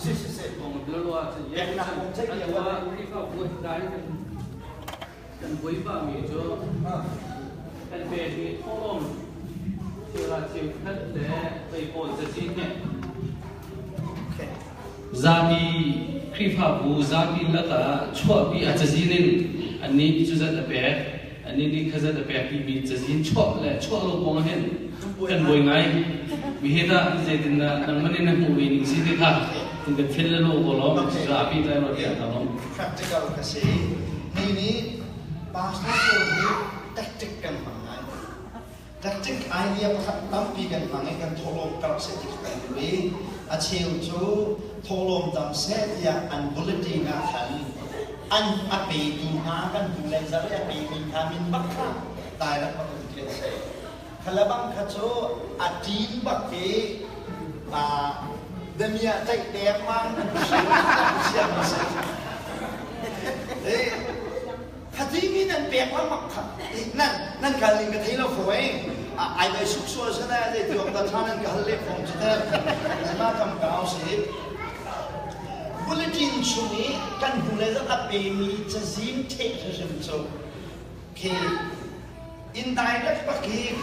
Si si si. Kong lo cun Peknak kong ceih lio ah. Khrihfabu hna kan kan buaipa mi cu kan pekmi thawhlawm thil ah cheu khat le teipawl cazin he zapi Khrihfabu zapi lakah chuahpi a cazin in annih cu zat a pek annih nih kha zat a pek timi cazin chuah le chuah lo kong hin kan buai ngai. Mi he dah zeitin dah nangmah nih na hmuh ve ning si ti kha in kan thil le lo ko lo zapi tlai ro tiah ka lawm. Practical ka si. Ni nih pastor pawl hi tactic kan hmang ngai. Tactic idea pakhat tampi kan hmang i kan thawhlawm karh seh ti kan duh i a cheu cu thawhlawm tam seh tiah an bulletin ah khan an a petu hna kan hnu le zarh i a pemi hna min bak kha tai rak bak in khi an si. Khalabang kha cu a ṭin bak i damiah tlaih dengmang siang a si. Khatimi nan pek lengmang kha nan nan kal ning ka thei lo fawi. Ai bai suk sual sana zei ti awk da tha nan ka hal le phong cu ter. Ma kam kau si. Bulletin chung i kan hnu le zat a pemi cazin theh hrim cu khi indirect bak hi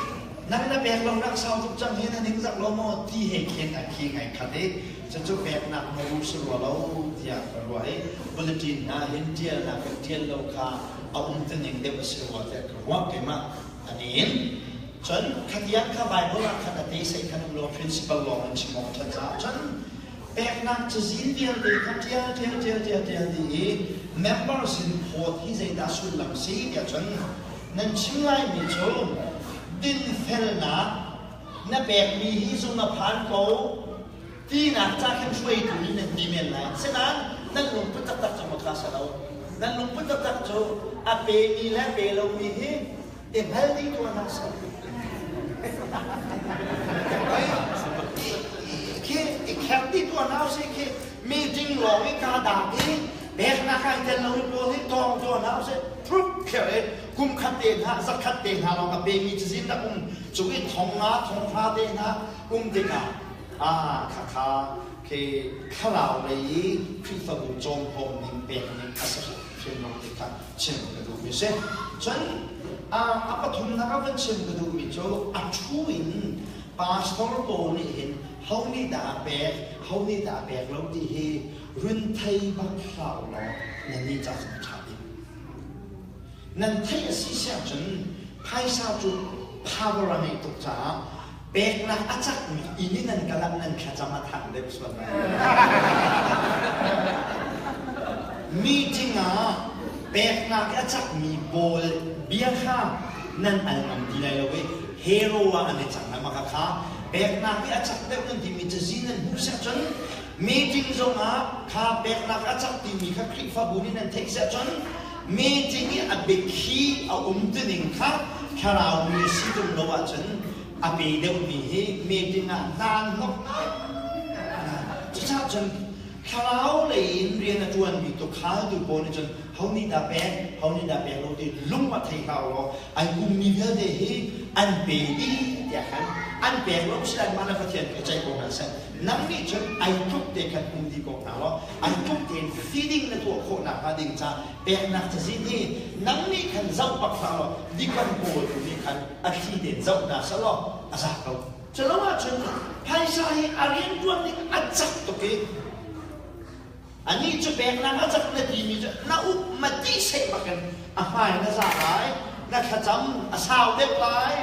nang na pek lo nak sau tuk cang hi na ning zak lo maw ti he khin a khi ngai khat i cucu peknak na ru si rua lo tiah ka ruah i bulletin hna hin tial nak kan tial lo kha a um tining deuh a si rua tiah ka ruah keimah anin cun khatiang kha Bible ah khan a te sei khan um lo principle lawng in chim awk ṭhat caah cun peknak cazin vialte kha ṭial ṭial ṭial ṭial ṭial dih i member sin phawt hi zeidah sullam si tiah cun nan chim laimi cu dinfelnak na pekmi hi zung a phan ko tinak ca khin hruaitu nih nan ti men lai. Sinain nan lungput taktak cu makha si lo. Nan lungput taktak cu a pemi le pe lomi hi i hngal dih tuah hna seh. Khi i kher dih tuah hna usih khi meeting lawng i kaa dak i peknak ai tel lo pawl hi tawng tuah hna usih phruk kher i kum khat te hna zakhat te hna lawng a pemi cazin rak um cung i thong nga thong hra te hna um tikah ah khakha khi thlarau lei i Khrihfabu cawmhlawm ning pek ning a si hrim lo ti kha chim ka duhmi si. Cun a pathumnak ah van chim ka duhmi cu a thu in pastor pawl nih hin ho nih dah a pek, ho nih dah a pek lo ti hi run thei bak hlah law nan nih ca cun a ṭha bik. Nan theih a si siah cun phaisa cu power a ngeih tuk caah peknak a cakmi inn in nan kal ah nan thlacam a thang deuh sual lai. Meeting ah peknak a cakmi pawl bia kha nan al ngam ti lai lo i hero ah an i cang lai maka kha peknak i a cak deuh nan timi cazi nan hmuh siah cun meeting zongah kha peknak a cak timi kha Khrihfabu nih nan theih siah cun meeting i a biakhi a um tining kha thlarau mi si tung lo ahcun a pe deuhmi hi meeting ah hna an hnok Cucaah cun thlarau lei in rian a ṭuanmi tukhaltu pawl nih cun ho nih dah pek, ho nih dah pek lo ti lung a thei hlah law an ummi vialte hi an pe dih tiah khan an pek lo si lai mah le Pathian ka ceih ko hna seh. Nang nih cun ai tluk te khan um dih ko hna law ai tluk tein feeding na tuah khawh nakhnga ding ca peknak cazin hi nang nih khan zoh bak hlah law dikon pawl tu nih khan a thli tein zoh hna seh law a za ko. Culo ahcun phaisa hi a rianṭuan ning a cak tuk i anih cu peknak a cak na timi cu na up ma ti seh bakin a hmai na za lai, na thlacam a sau deuh lai.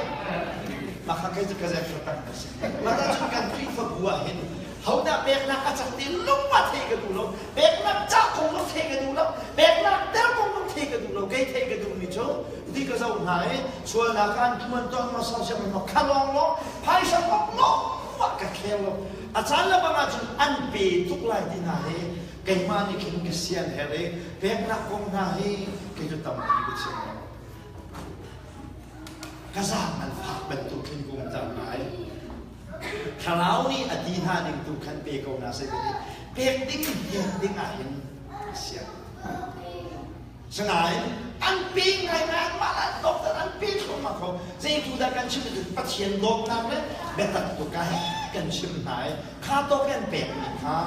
Mah kha kei cu ka zek tak a si. Mah cun kan Khrihfabu ah hin hodah peknak a cak ti lung ah thei ka duh lo, peknak cah kong zong thei ka duh lo, peknak tel kong zong thei ka duh lo. Kei thei ka duhmi cu ti ka zoh hna i sualnak an tuan ton ma sosial ma kha lawng lawng phaisa bak lawng ah ka khel lo a caan le bang ahcun an pe tuk lai ti hna hi keimah nih khin ka sian her i peknak kong hna hi kei cu tampi ka chim lo ka zaang an fak bantuk khin ka um cang lai thlarau nih a ti hna ning tu khan pe ko hna seh ka ti pek ding pek ding ah hin sian Sinain An pe ngaingai, anmah le an dawt an pe thluahmah ko. Zeitu dah kan chim cu Pathian dawtnak le biatak tuk ah kan chim hna i kha tawk an pekmi kha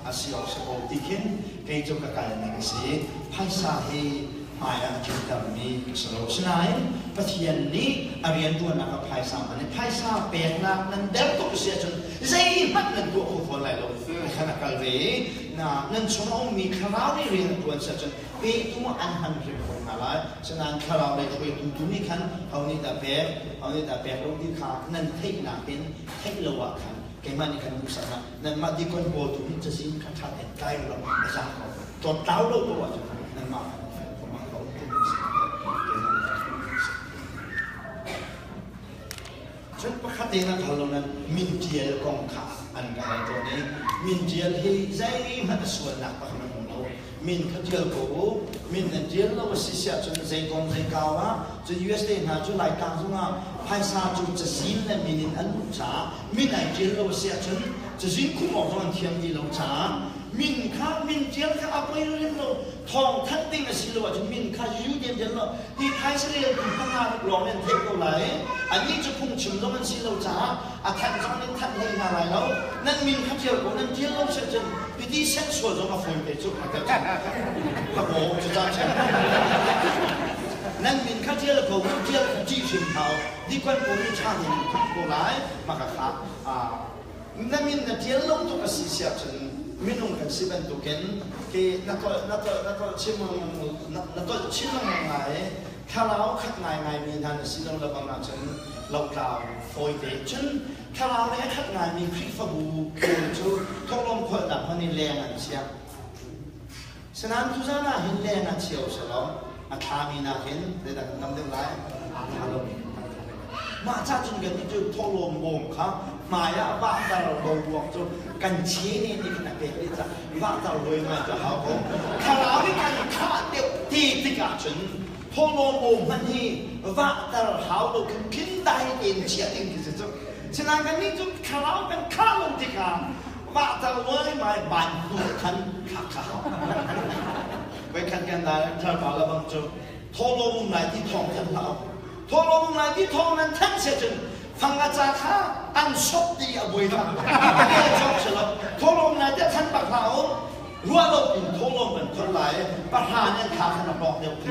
a si awk si ko ti khin kei cu ka kal ning a si. Phaisa hi hmai ah a tluntermi ka si lo. Asinain Pathian nih a rianṭuannak ah phaisa hman i phaisa peknak nan der tuk a si ahcun zeihmanh nan tuah kho fawn lai lo. Khan a kal ve i na nan chung a ummi thlarau nih rian a ṭuan si ahcun petu an hman hrim ko hna lai. Asinain thlarau lei hruaitu tu nih khan ho nih dah pek, ho nih dah pek lo ti kha nan theihnak in theih lo ah khan keimah nih kan duhsaknak nanmah dikon pawl tu nih cazin kha ṭha tein tlai u law a za ko. Tlawttlau lo poah ahcun nanmah kha nan fel ko mah ka um timi si Cun pakhat te na hal lo nan min ṭial kong kha an ka hal tawn i min ṭial hi zeihmanh a sualnak pakhat an um lo. Min kha ṭial ko u. Min nan ṭial lo a si siah cun zei kong zei kau ah cun USA hna cu Laitlang zongah phaisa cu cazin le min in an luh caah min ai ṭial lo a si ahcun cazin khumh awk zong an thiam ti lo caah min kha min ṭial kha a poi rim lo. Thawng thanh ding a si lo ahcun min kha yu diam diam lo ti phaisa reltu panga ruk lawng nan theih ko lai. Annih cu phungchim zong an si lo caah a thanh zong nan thanh hlei hna lai lo. Nan min kha ṭial ko, nan ṭial lo seh cun piti sen sual zong a fawi te cu. Ka baw cu ca Nan min kha ṭial ko, nan ṭial kha ṭih hrim hau. Dikwan pawl nih ṭha tein an thanh ko lai. Mah kha Na min na ṭial lo tuk a si siah cun minung kan si bantukin ke na tolh na tolh na tolh chin na tolh chin lengmang lai i thlarau khat ngaingaimi hna na si lo lebang ahcun lotlau fawite. Cun thlarau le a khat ngaimi Khrihfabu pawl cu thawhlawm kholhnak hman in leng an chiah. Sinain tuzan ah hin leng ah chia usih a thlami nakin zeidah kan tam deuh lai? Aa thla lomi kan tam deuh lai. Mah ca cun kan nih cu thawhlawm bawm kha hmai ah vahtar boruak cu kan che ne nih khan a pek dih cah vahtar luai ngai cu a hau ko. Thlarau nih kan khah deuh te tikah cun thawhlawm bawm hmanh hi vahtar hau lo khin khin dai tein chiah ding khi si cu. Sinain kan nih cu thlarau kan khah lo tikah vahtar luai mai ban hnu khan khah kha hau. Voikhat kan dai thlarpa lebang cu thawhlawm um lai ti thawng thanh hlah u. Thawhlawm um lai ti thawng nan thanh se cun fang a ca kha an sop ti a buai hlah. A cawk si lo. Thawhlawm lai ti thanh bak hlah u. Ruah lo pin thawhlawm kan thon lai pahra nan kha khan a hlawk deuh ti.